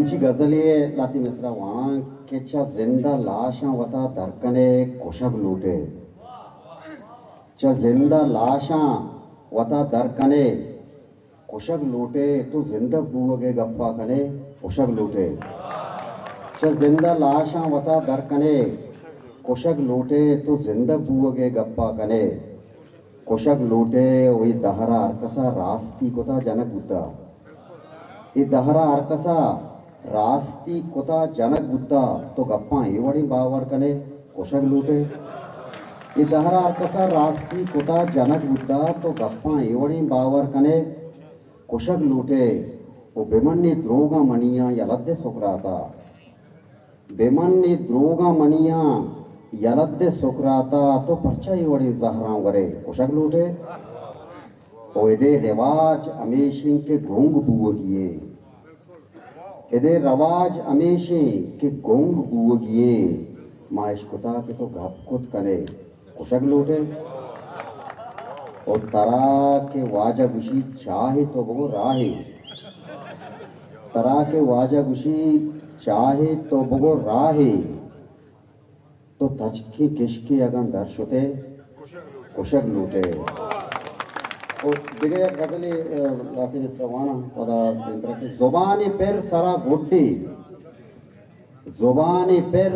چی غزلے ءِ لہتیں مصرع واناں کہ چہ زند ءَ لاشاں وتا در کن ئے کشگ لوٹ ئے۔ چہ زند ءَ لاشاں وتا در کن ئے کشگ لوٹ ئے، تو زندگ بوگ ءِ گپ ءَ کن ئے کشگ لوٹ ئے۔ چہ زند ءَ لاشاں وتا در کن ئے کشگ لوٹ ئے، تو زندگ بوگ ءِ گپ ءَ کن ئے کشگ لوٹ ئے۔ او اے دہر ءَ ہر کس ءَ راستی کتا جنگ بوتا۔ اے دہر ءَ ہر کس ءَ راستی کتا جنگ بوتا، تو گپاں اے وڑیں باور کن ئے کشگ لوٹ ئے۔ اے دہر ءَ ہر کس ءَ راستی کتا جنگ بوتا، تو گپاں اے وڑیں باور کن ئے کشگ لوٹ ئے۔ او بہ من اے دروگاں منیاں یلہ دئے سکرات ءَ۔ بہ من اے دروگاں منیاں یلہ دئے سکرات ءَ، تو پرچا اے وڑیں زہراں ور ئے کشگ لوٹ ئے۔ او ادے رواج ہمیش انت کہ گنگ بوگی ایں۔ ادے رواج ہمیش انت کہ گنگ بوگی ایں۔ ما اشکتا کہ تو گپ کت کن ئے کشگ لوٹ ئے۔ او ترا کہ واجہ گوشی چاہے تو بگو راہے۔ ترا کہ واجہ گوشی چاہے تو بگو راہے۔ تو تچکیں کشکے اگاں در شت ئے کشگ لوٹ ئے۔ او دگہ یک غزلے، ءَ، لہتیں مصرع واناں پدا دیمترا کہ زبان پر سرا گڈے، زبان پر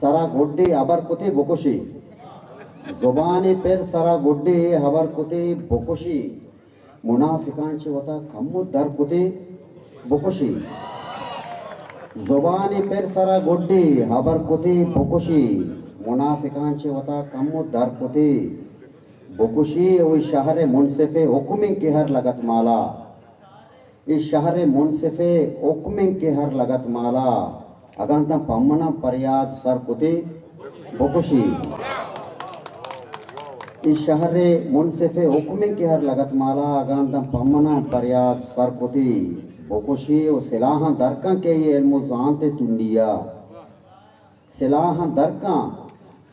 سرا گڈے ہبر کتے بکشی۔ زبان پر سرا گڈے ہبر کتے بکشی۔ منافقاں چہ وتا کمو در کتے بکشی۔ زبان پر سرا گڈے ہبر کتے بکشی۔ منافقاں چہ وتا کمو در کتے بکشی۔ او اے شہر منصف حکم انت کہ ہر لگت مالا۔ اے شہر منصف حکم انت کہ ہر لگت مالا۔ اگاں داں پمناں پریاد سر کتے بکشی۔ اے شہر منصف حکم انت کہ ہر لگت مالا، اگاں داں پمناں پریاد سر کتے بکشی۔ او سلاہاں درکاں کہ اے علم و زانت تنیا۔ سلاہاں درکاں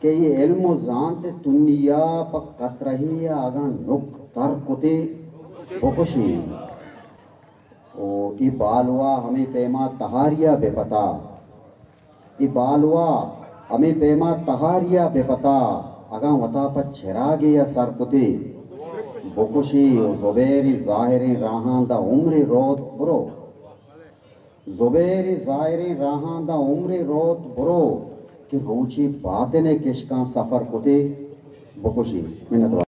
کہ اے علم و زانت تنیا، پہ قطرہے ءَ اگاں نک تر کتے بکشی۔ او اے بالوا ہمے پیما تہاریا بہ پتا۔ اے بالوا ہمے پیما تہاریا بہ پتا، اگاں وتا پہ چراگے ءَ سر کتے بکشی۔ او زبیر ظاہریں راہاں داں عمرے روت برو۔ زبیر ظاہریں راہاں داں عمرے روت برو، کہ روچے باطن کشکاں سفر کتے بکشی۔ منت وار۔